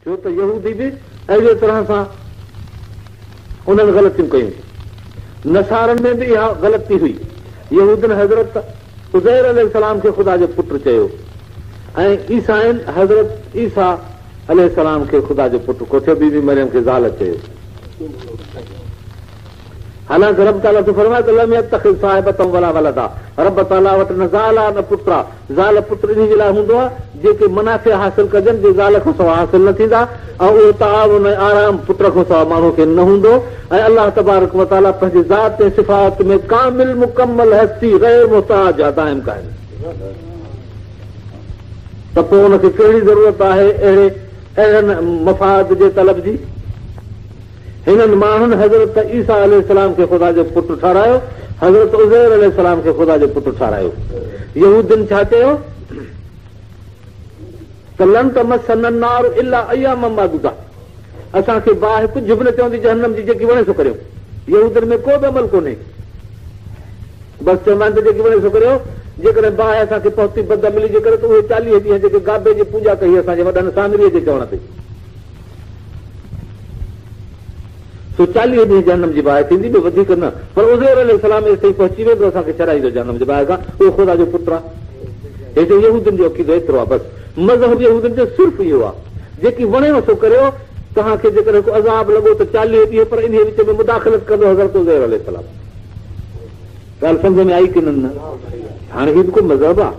ڇو ته يهودي به اهڙيء طرح سان انهن غلطيون ڪيون. نصارن ۾ به اها غلطي هئي. يهودين حضرت عزير عليه السلام کي خدا جو پٽ چيو ۽ عيسائين حضرت عيسيٰ عليه السلام کي خدا جو پٽ ڪوٺيو، بي بي مريم کي زال چيو. حالانڪ رب تعاليٰ ٿو فرمائي ته لم يتخذ صاحبة ولا ولدا رب تعاليٰ وٽ نه زال آ نه پٽ آ. زال پٽ انهي جي لاء هوندو آ جيڪي منافع حاصل ڪجن جي زال کان سواء حاصل نه ٿيندا ۽ اهو تعاون ۽ آرام پٽ کان سواء ماڻهو کي نه هوندو ۽ الله تبارڪ و تعاليٰ پنهنجي ذات ۽ صفات ۾ ڪامل مڪمل هستي غير محتاج آ دائم قائم ته پوء ان کي ڪهڙي ضرورت آهي اهڙي اهڙن مفاد جي طلب جي؟ هنن ماڻهن حضرت عيسيٰ عليه السلام کي خدا جو پٽ ٺهرايو، حضرت عزير عليه السلام کي خدا جو پٽ ٺهرايو. يهودين ڇا چيو ته لن تمسنا النار الا اياما معدوده اسان کي باهه ڪجهه به نه چوندي جهنم جي جيڪي وڻي سو ڪريو. يهودين ۾ ڪو به عمل ڪونهي. بس چوندا آهن ته جيڪي وڻي سو ڪريو. جيڪڏهن باهه اسان کي پهتي بدعملي جي ڪري ته اهي چاليهه ڏينهن جيڪي گابي جي پوڄا ڪئي اسان جي وڏن سامريء جي چوڻ تي. سو چاليهه ڏينهن جهنم جي باهه ٿيندي، ٻيو وڌيڪ نه. پر عزير عليه السلام ايستائين پهچي ويندو، اسان کي ڇڏائيندو جهنم جي باهه کان، اهو خدا جو پٽ آهي. هتي يهودين جو عقيدو ايترو آهي بس. مذهب يهودين جو صرف اهو آهي. جيڪي وڻيو سو ڪريو، توهان کي جيڪڏهن ڪو عذاب لڳو ته چاليهه ڏينهن پر انهيء وچ ۾ مداخلت ڪندو حضرت عزير عليه السلام. ڳالهه سمجهه ۾ آئي ڪي نه؟ هاڻي هي به ڪو مذهب آهي؟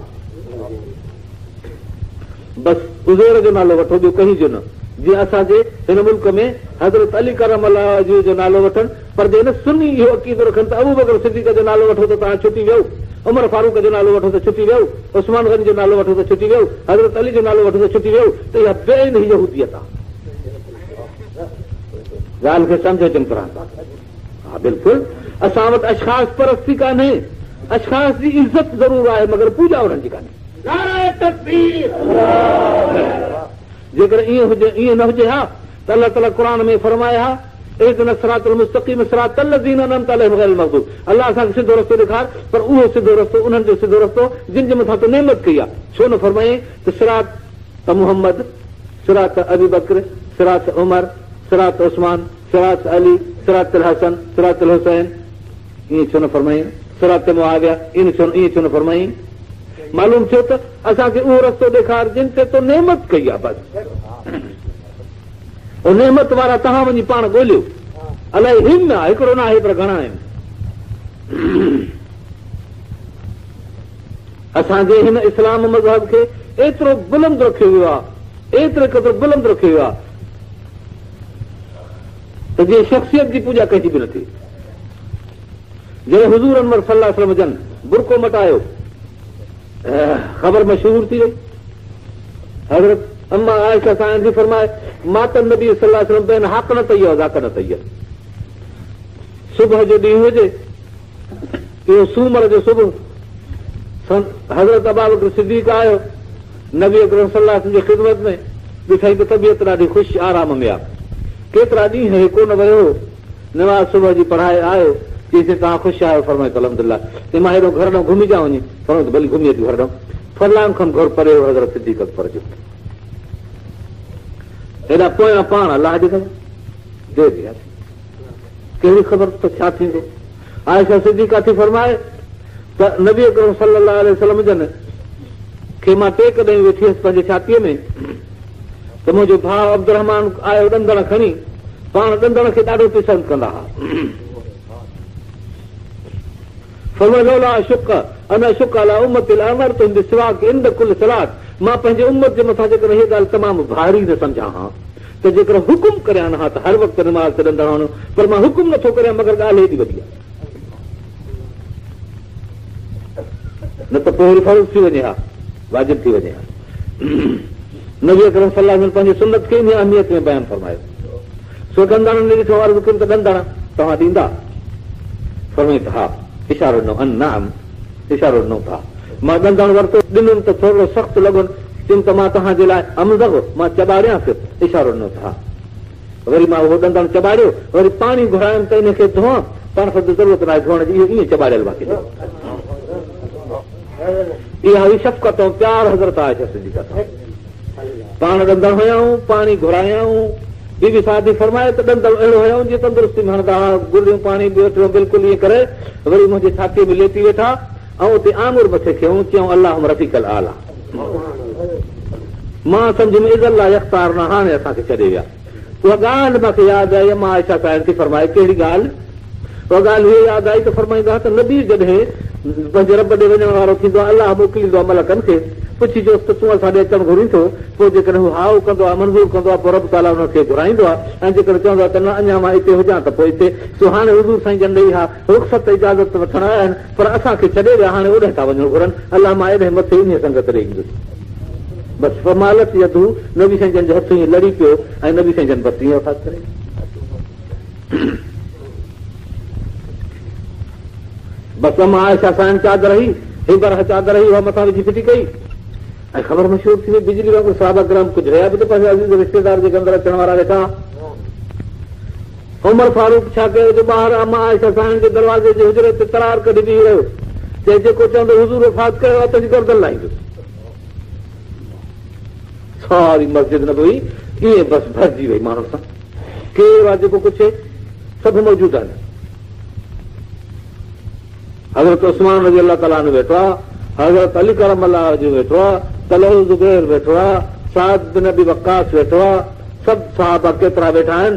بس عزير جو نالو وٺو ٻيو ڪنهن جو نه. جيئن اسان جي هن ملڪ ۾ حضرت علي ڪرم الله وجهه جو نالو وٺن پر جي نه سني اهو عقيدو رکن ته ابوبڪر صديق جو نالو وٺو ته توهان ڇٽي ويو، عمر فاروق جو نالو وٺو ته ڇٽي ويو، عثمان غني جو نالو وٺو ته ڇٽي ويو، حضرت علي جو نالو وٺو ته ڇٽي ويو ته اها بعينه يهوديت آهي. ڳالهه کي سمجهو چڱي طرح سان. ها بلڪل اسان وٽ اشخاص پرستي ڪانهي، اشخاص جي عزت ضرور آهي مگر پوڄا انهن جي ڪانهي. نعره تڪبير. جيڪڏهن ائين هجي ائين نه هجي ها ته الله تعاليٰ قرآن ۾ فرمائي ها اهدنا الصراط المستقيم صراط الذين انعمت عليهم غير المغضوب الله اسان کي سڌو رستو ڏيکار پر اهو سڌو رستو انهن جو سڌو رستو جن جي مٿان تو نعمت ڪئي آهي ڇو نه فرمائين ته صراط محمد صراط ابي بڪر صراط عمر صراط عثمان صراط علي صراط الحسن صراط الحسين ائين ڇو نه فرمائين صراط معاويه ائين ڇو نه فرمائين معلوم ٿيو ته اسان کي اهو رستو ڏيکار جن تي تو نعمت ڪئي آهي بس او نعمت وارا توهان وڃي پاڻ ڳوليو عليهم آهي هڪڙو نه آهي پر گهڻا آهن اسان جي هن اسلام مذهب کي ايترو بلند رکيو ويو آهي ايتري قدر بلند رکيو ويو آهي ته جيئن شخصيت جي پوڄا ڪنهن جي به نه ٿئي جڏهن حضور انور صلي الله عليه وسلم جن برقعو مٽايو خبر مشهور ٿي وئي حضرت اما عائشه سائڻ ٿي فرمائي مات النبي صلي الله عليه وسلم بين حقنتي وذاقنتي صبح جو ڏينهن هجي اهو سومر جو صبح حضرت ابابڪر صديق آيو نبي اڪرم صلي الله عليه وسلم جي خدمت ۾ ڏٺائين ته طبيعت ڏاڍي خوش آرام ۾ آ ڪيترا ڏينهن هي ڪونه ويو هو نماز صبح جي پڙهائي آيو، چيسين توهان خوش آهيو؟ فرمايو ته الحمدلله. چيائين مان هيڏو گهر ڏانهن گهمي اچان وڃي؟ فرمايو ته ڀلي گهمي اچ گهر ڏانهن. فرلانگ کن گهر پري هو حضرت صديق اڪبر جو. هيڏا پويان پاڻ الله جي گهر دير رهيا ڪهڙي خبر ته ڇا ٿيندو. عائشه صديقه ٿي فرمائي ته نبي اڪرم صلي الله عليه وسلم جن کي مان ٽيڪ ڏئي ويٺي هيس پنهنجي ڇاتيء ۾ ته منهنجو ڀاء عبدالرحمان آيو ڏندڻ کڻي پاڻ ڏندڻ کي ڏاڍو پسند ڪندا ها. فرمايو لولا اشق ان اشق علي امتي لامرتهم بالسواڪ عند ڪل صلاة مان پنهنجي امت جي مٿان جيڪڏهن هيء ڳالهه تمام ڀاري نه سمجهان ها ته جيڪر حڪم ڪريان ها ته هر وقت نماز تي ڏندڻ هڻو پر مان حڪم نٿو ڪريان مگر ڳالهه ايڏي وڏي آهي نه ته پوء وري فرض ٿي وڃي ها واجب ٿي وڃي ها. نبي اڪرم صلي الله عليه وسلم پنهنجي سنت کي انهيء اهميت ۾ بيان فرمايو. سو ڏندڻ ۾ ڏٺو عرض ڪيم ته ڏندڻ توهان ڏيندا؟ فرمايائين ته ها. اشارو ڏنو ان نعم اشارو ڏنو ته ها. مان ڏندڻ ورتو ڏنم ته ٿورڙو سخت لڳن چيم ته مان توهان جي لاء امضغ مان چٻاڙيانس اشارو ڏنو ته ها. وري مان اهو ڏندڻ چٻاڙيو وري پاڻي گهرايم ته ان کي ڌوئان پاڻ فرمايو ضرورت ناهي ڌوئڻ جي اهو ائين چٻاڙيل باقي اها هئي شفقت ۽ پيار حضرت عائشه صديقه سان. پاڻ ڏندڻ هنيائون، پاڻي گهرايائون. بي بي صاحبه فرمايو ته ڏندڻ اهڙو هنيائون جيئن تندرستي ۾ هڻندا هئا، گرڙيون پاڻي به وٺيون بلڪل ائين ڪري وري منهنجي ڇاتيء ۾ ليٽي ويٺا ۽ اتي آڱر مٿي کنيائون چيائون اللهم رفيق الاعليٰ. مان سمجهيم اذا لا يختارنا هاڻي اسان کي ڇڏي ويا. اها ڳالهه مان کي ياد آئي امان عائشه سائڻ ٿي فرمائي ڪهڙي ڳالهه؟ اها ڳالهه هيء ياد آئي ته فرمائيندا ها ته نبي جڏهن پنهنجي رب ڏي وڃڻ وارو ٿيندو آهي الله موڪليندو آهي ملڪن کي پڇي چوس ته تون اسان ڏي اچڻ گهرين ٿو پوء جيڪڏهن هو هائو ڪندو آهي منظور ڪندو آهي پوء رب تعاليٰ انهن کي گهرائيندو آهي ۽ جيڪڏهن چوندو آهي ته نه اڃا مان اتي هجان ته پوء اتي سو هاڻي حضور سائين جن ڏي اها رخصت اجازت وٺڻ آيا آهن پر اسان کي ڇڏي ويا هاڻي اوڏانهن ٿا وڃڻ گهرن الله مان ايڏهن مٿي انهيء سنگت ڏي ايندس. بس فمالت يده نبي سائين جن جو هٿ ائين لڙي پيو ۽ نبي سائين جن بس ائين وفات ڪري بس امان عائشه سائڻ چادر هئي هبره چادر هئي اها مٿان وجهي ڦٽي ڪئي ۽ خبر مشهور ٿي وئي بجلي وانگر صحابه ڪرام ڪجهه رهيا به ته پنهنجا عزيز رشتيدار جيڪي اندر اچڻ وارا ويٺا عمر فاروق ڇا ڪيو جو ٻاهر امان عائشه سائڻ جي دروازي جي حجري تي ترار ڪڍي بيهي رهيو چئي جيڪو چوندو حضور وفات ڪيو آهي تنهنجي گردن لاهيندس ساري مسجد نبوي ائين بس ڀرجي وئي ماڻهن سان. ڪير آ جيڪو پڇي؟ سڀ موجود آهن. حضرت عثمان رضي الله تعالٰي عنه ويٺو آ، حضرت علي ڪرم الله وجهه ويٺو آ، طلحه زبير ويٺو آ، سعد بن ابي وقاص ويٺو آ، سڀ صحابه ڪيترا ويٺا آهن.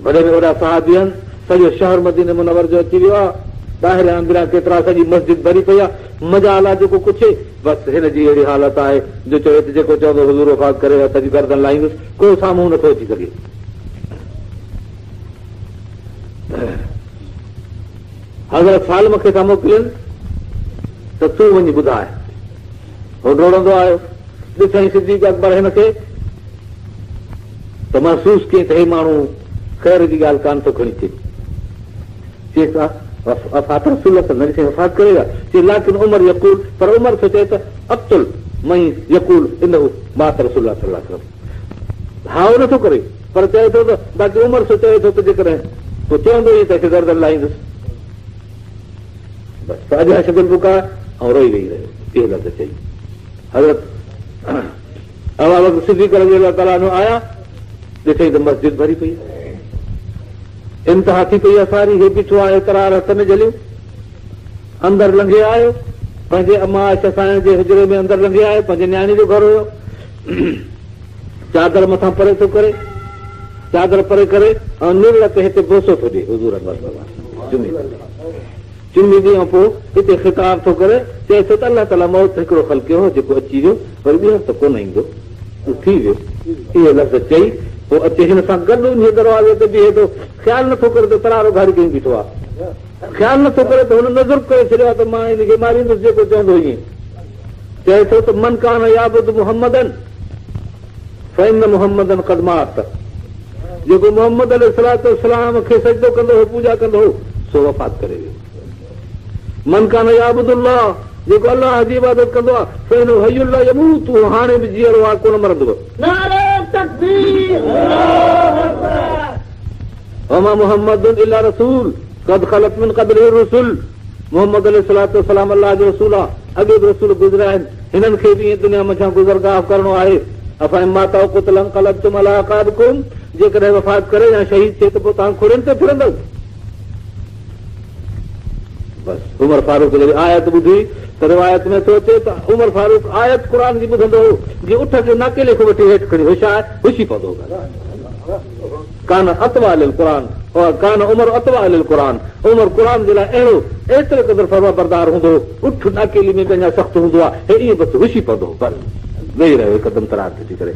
وڏي ۾ وڏا صحابي آهن، سڄو شهر مديني منور جو اچي ويو آ، ٻاهريان اندريان ڪيترا سڄي مسجد ڀري پئي آ، مجال آ جيڪو ڪڇي، بس هن جي اهڙي حالت آهي جو چوي ته جيڪو چوندو حضور وفات ڪري ويو تنهنجي گردن لاهيندس، ڪو سامهون نٿو اچي سگهي. حضرت سالم کي ٿا موڪلين ته تون وڃي ٻڌاء. هو ڊوڙندو آيو، ڏٺائين صديق اڪبر هن کي ته محسوس ڪيائين ته هي ماڻهو خير جي ڳالهه ڪانه ٿو کڻي اچي. چيس افات رسول الله نبي سائين وفات ڪري ويا؟ چي لڪن عمر يقول پر عمر ٿو چئي ته اقتل من يقول انه مات رسول الله صلي الله عليه وسلم هائو نٿو ڪري پر چئي ٿو ته باقي عمر ٿو چئي ٿو ته جيڪڏهن ڪو چوندو ئي ته گردن لاهيندس بس فاجهش بالبڪاء ۽ روئي ويهي رهيو اهو لفظ چئي حضرت ابابڪر صديق رضي الله تعاليٰ عنه آيا ڏٺئي ته مسجد ڀري پئي انتها ٿي پئي آهي ساري هي بيٺو آهي ترار هٿ ۾ جهليون اندر لنگهي آيو پنهنجي امان عائشه سائڻ جي حجري ۾ اندر لنگهي آيو پنهنجي نياڻي جو گهر هيو چادر مٿان پري ٿو ڪري چادر پري ڪري ۽ نرڙ تي هتي بوسو ٿو ڏي حضور چمي چمي ڏي ۽ پوء هتي خطاب ٿو ڪري چئي ٿو ته الله تعاليٰ موت هڪڙو خلقيو هو جيڪو اچي ويو وري ٻيهر ته ڪونه ايندو ٿي ويو. اهي لفظ چئي پوء اچي هن سان گڏ انهيء دروازي تي بيهي ٿو. خيال نٿو ڪري ته ترار اگهاڙي ڪيون بيٺو آهي. خيال نٿو ڪري ته هن نذر ڪري ڇڏيو آهي ته مان هن کي ماريندس جيڪو چوندو ائين. چئي ٿو ته من ڪان يعبد محمدا فان محمدا قد مات جيڪو محمد عليه الصلوة والسلام کي سجدو ڪندو هو پوڄا ڪندو هو سو وفات ڪري ويو. من ڪان يعبد الله جيڪو الله جي عبادت ڪندو آهي فانه حي لا يموت اهو هاڻي به جيئرو آهي ڪونه مرندو. نعره تڪبير الله اڪبر. وما محمد الا رسول قد خلت من قبله الرسل محمد عليه الصلوة والسلام الله جو رسول آهي اڳي به رسول گذريا آهن هنن کي به ائين دنيا منجهان گذرگاهه ڪرڻو آهي افان مات او قتل انقلبتم علي اعقابڪم جيڪڏهن وفات ڪري يا شهيد ٿئي ته پوء توهان کڙين تي ڦرندؤ بس عمر فاروق جڏهن آيت ٻڌي ته روايت ۾ ٿو اچي ته عمر فاروق آيت قرآن جي ٻڌندو هو جيئن اٺ کي ناڪيلي کان وٺي هيٺ کڻي هشائي هشي پوندو هو ڪان اطوع للقرآن ڪان عمر اطوع للقرآن عمر قرآن جي لاء اهڙو ايتري قدر فرمانبردار هوندو هو اٺ ناڪيلي ۾ به اڃا سخت هوندو آهي هي ائين بس هشي پوندو هو بس ويهي رهيو هڪدم ترار ڦٽي ڪري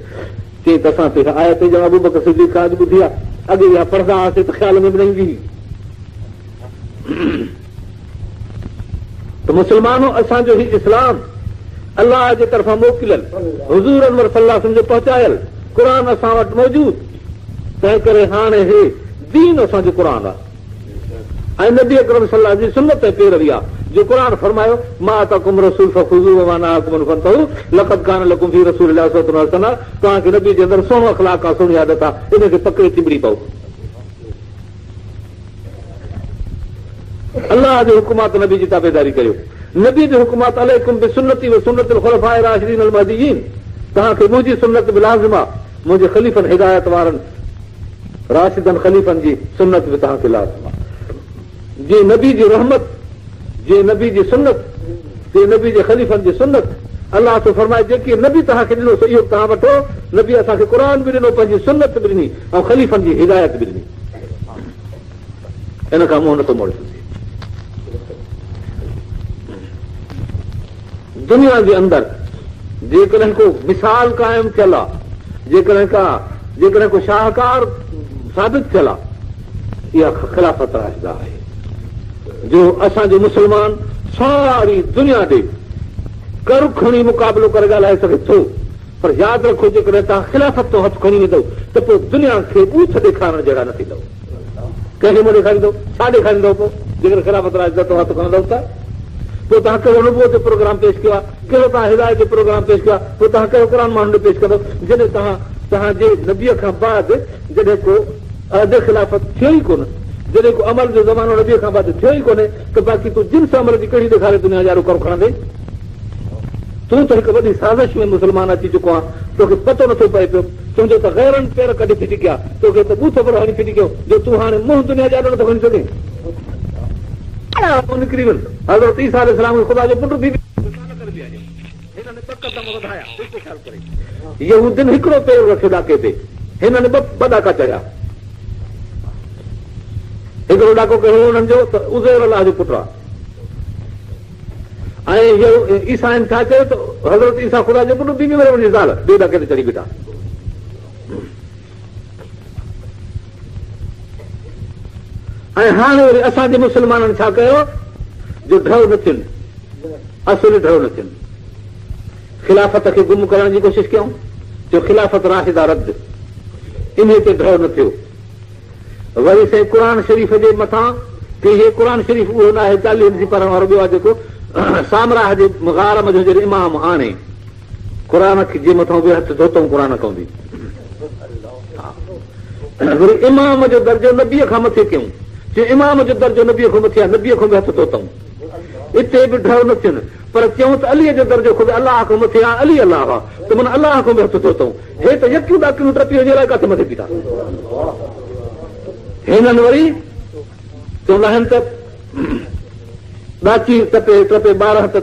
چي ته اسان ته اها آيت ڄڻ ابوبڪر صديق کان اڄ ٻڌي آهي اڳي اها پڙهندا هئاسين ته خيال ۾ به نه ايندي هئي ته مسلمانو اسان جو هي اسلام الله جي طرفان موڪليل حضور انور صلي الله عليه وسلم جو پهچايل قرآن اسان وٽ موجود تنهن ڪري هاڻي هي دين اسان جو قرآن آهي ۽ نبي اڪرم صلي الله جي سنت ۽ پيروي آ جو قرآن فرمايو ما آتاڪم الرسول فخذوه وما نهاڪم عنه فانتهوا لقد ڪان لڪم في رسول الله اسوة حسنة توهان کي نبي جي اندر سهڻو اخلاق آ سهڻي عادت آ ان کي پڪڙي چنبڙي پئو الله جو حڪم آ ته نبي جي تابعداري ڪريو نبي جو حڪم آ ته عليڪم بسنتي وسنت الخلفاء الراشدين المهديين. توهان کي منهنجي سنت به لازم آهي، منهنجي خليفن هدايت وارن راشدن خليفن جي سنت به توهان کي لازم آهي. جيئن نبي جي رحمت، جيئن نبي جي سنت، تيئن نبي جي خليفن جي سنت. الله ٿو فرمائي جيڪي نبي توهان کي ڏنو سو اهو به توهان وٺو. نبي اسان کي قرآن به ڏنو، پنهنجي سنت به ڏني ۽ خليفن جي هدايت به ڏني. ان کان منهن نٿو موڙي سگهجي. دنيا جي اندر جيڪڏهن ڪو مثال قائم ٿيل آ، جيڪڏهن ڪا جيڪڏهن ڪو شاهڪار ثابت ٿيل آ، اها خلافت راشده آهي جو اسان جو مسلمان ساري دنيا ڏي ڪر کڻي مقابلو ڪري ڳالهائي سگهي ٿو پر ياد رکو جيڪڏهن توهان خلافت تان هٿ کڻي ويندؤ ته پوء دنيا کي ٻوٿ ڏيکارڻ جهڙا نه ٿيندؤ. ڪنهن کي منهن ڏيکاريندؤ؟ ڇا ڏيکاريندؤ پوء جيڪڏهن خلافت راشده تان هٿ کڻندؤ ته؟ پوء توهان ڪهڙو نبوت جو پروگرام پيش ڪيو آهي؟ ڪهڙو توهان هدايت جو پروگرام پيش ڪيو آهي؟ پوء توهان ڪهڙو قرآن ماڻهن ڏي پيش ڪندؤ؟ جڏهن توهان توهان جي نبيء کان بعد جڏهن ڪو عهد خلافت ٿيو ئي ڪونه، جڏهن ڪو عمل جو زمانو نبيء کان بعد ٿيو ئي ڪونهي ته باقي تون جنس عمل جي ڪهڙي ڏيکاري دنيا جي آڏو ڪر کڻندين؟ تون ته هڪ وڏي سازش ۾ مسلمان اچي چڪو آن، توکي پتو نٿو پئي پيو، تنهنجو ته غيرن پير ڪڍي ڦٽي ڪيا، توکي ته ٻوٿ پر هڻي ڦٽي ڪيو، جو تون هاڻي منهن دنيا جي آڏو نٿو کڻي سگهين. نڪري وڃ. حضرت عيسيٰ عليه السلام کي خدا جو پٽ ٿي هنن ٻه قدم وڌايا، بلڪل خيال ڪري. يهودين هڪڙو پير رکيو ڏاڪي تي، هنن ٻه ڏاڪا چڙهيا. هڪڙو ڏاڪو ڪهڙو هو هنن جو ته عزير الله جو پٽ آ. ۽ عيسائين ڇا چيو ته حضرت عيسيٰ خدا جو پٽ، بيبي مريم جي زال، ٻئي ڏاڪي تي چڙهي بيٺا. ۽ هاڻي وري اسان جي مسلمانن ڇا ڪيو جو ڍؤ نه ٿين، اصل ڍؤ نه ٿين، خلافت کي گم ڪرڻ جي ڪوشش ڪيائون، جو خلافت راشده رد، انهي تي ڍؤ نه ٿيو. وري سائين قرآن شريف جي مٿان ڪي هي قرآن شريف اهو نه آهي چاليهن سپارن وارو ٻيو آهي جيڪو سامراهه جي غار منجهه جڏهن امام آڻي قرآن جي مٿان به هٿ ڌوتئون قرآن کان به وري امام جو درجو نبيء کان مٿي ڪيون چي امام جو درجو نبيء کان مٿي آهي نبيء کان به هٿ ڌوتئون اتي به ڍؤ نه ٿين پر چيون ته عليء جو درجو خود الله کان مٿي آهي علي الله آهي ته معنيٰ الله کان به هٿ ڌوتئون هي ته يڪيون ڏاڪڻيون ٽپي وڃي الائي ڪاٿي مٿي بيٺا. هنن وري چوندا آهن ته ڏاچي ٽپي ٽپي 12 ته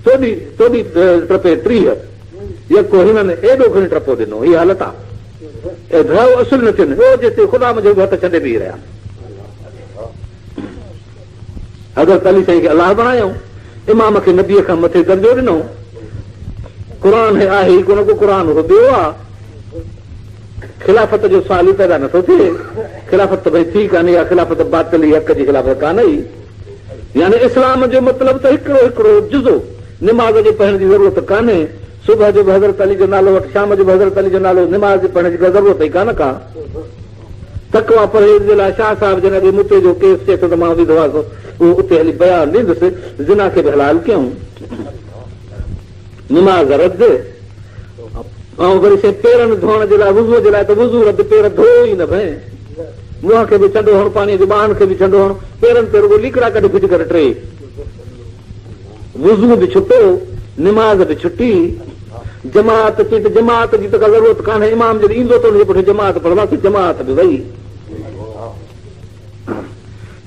توڏي توڏي ٽپي 30 يڪو هنن ايڏو کڻي ٽپو ڏنو. هي حالت آ. اي ڍؤ اصل نه ٿين. او جيسين خدا منجهه به هٿ ڇنڊي بيهي رهيا. حضرت علي سائين کي الله بڻايائون، امام کي نبيء کان مٿي درجو ڏنائون. قرآن هي آهي ئي ڪونه ڪو قرآن اهو ٻيو آ. خلافت جو سوال ئي پيدا نٿو ٿئي. خلافت ته ڀئي ٿي ڪانه اها خلافت باطل ئي حق جي خلافت ڪانه هئي. يعني اسلام جو مطلب ته هڪڙو هڪڙو جزو نماز جي پڙهڻ جي ضرورت ڪانهي. صبح جو به حضرت علي جو نالو وٺ شام جو به حضرت علي جو نالو نماز جي پڙهڻ جي ڪا ضرورت ئي ڪانه ڪا. تقويٰ پرهيز جي لاء شاهه صاحب جن اڳي متعي جو ڪيس چئي ٿو ته مان وڌو آهيان اهو اتي هلي بيان ڏيندس، زنا کي به حلال ڪيائون، نماز رد ۽ وري سائين پيرن ڌوئڻ جي لاء وضوء جي لاء ته وضو رد پير ڌو ئي نه ڀئي منهن کي به ڇنڊو هڻ پاڻيء جو ٻانهن کي به ڇنڊو هڻ پيرن تي رڳو ليڪڙا ڪڍي ڦٽ ڪري ٽي وضو به ڇٽو، نماز به ڇٽي، جماعت چي ته جماعت جي ته ڪا ضرورت ڪانهي، امام جڏهن ايندو ته ان جي پٺيان جماعت پڙهنداسين، جماعت به وئي.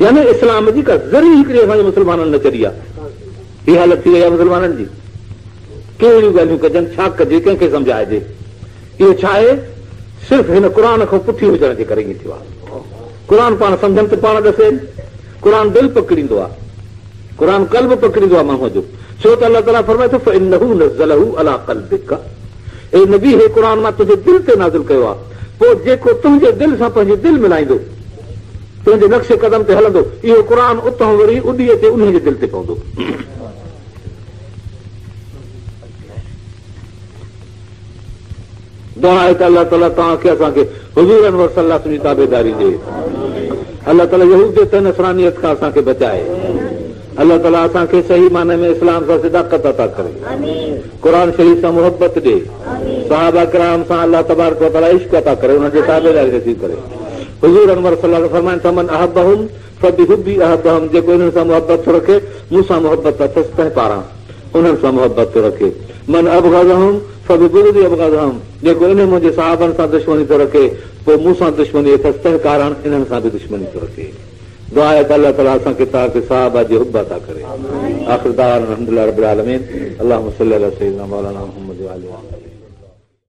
يعني اسلام جي ڪا ذري هڪڙي اسان جي مسلمانن نه ڇڏي آهي. هي حالت ٿي وئي آهي مسلمانن جي. ڪهڙيون ڳالهيون ڪجن، ڇا ڪجي، ڪنهن کي سمجهائجي؟ اهو ڇا آهي؟ صرف هن قرآن کان پٺي هجڻ جي ڪري ائين ٿيو آهي. قرآن پاڻ سمجهن ته پاڻ ڏسين. قرآن دل پڪڙيندو آهي. قرآن قلب پڪڙيندو آهي ماڻهوء جو، ڇو ته الله تعاليٰ فرمائي ٿو، فانه نزله علي قلبک اي نبي هي قرآن مان تنهنجي دل تي نازل ڪيو آهي، پوء جيڪو تنهنجي دل سان پنهنجي دل ملائيندو، تنهنجي نقش قدم تي هلندو، اهو قرآن اتان وري اڏي اچي انهيء جي دل تي پوندو. دعا آهي ته الله تعاليٰ توهان کي اسان کي حضور انور صلي الله عليه وسلم جي تابعداري ڏي. الله تعاليٰ يهوديت ۽ نصرانيت کان اسان کي بچائي. الله تعاليٰ اسان کي صحيح معنيٰ ۾ اسلام سان صداقت عطا ڪري. قرآن شريف سان محبت ڏي. صحابه ڪرام سان الله تبارڪ وتعاليٰ عشق عطا ڪري انهن جي تابعداري نصيب ڪري. حضور انور صلي الله عليه وسلم فرمائن ٿا من احبهم فبحبي احبهم جيڪو انهن سان محبت ٿو رکي مون سان محبت اٿس تنهن پاران انهن سان محبت ٿو رکي. من ابغضهم فببغضي ابغضهم، جيڪو انهن منهنجي صحابن سان دشمني ٿو رکي، پوء مون سان دشمني اٿس، تنهن ڪارڻ انهن سان به دشمني ٿو رکي. دعا آهي ته الله تعاليٰ اسان کي توهان کي صحابه جي حب عطا ڪري. آخر دعوانا الحمدلله رب العالمين اللهم صل علي سيدنا مولانا محمد وآله وصحبه.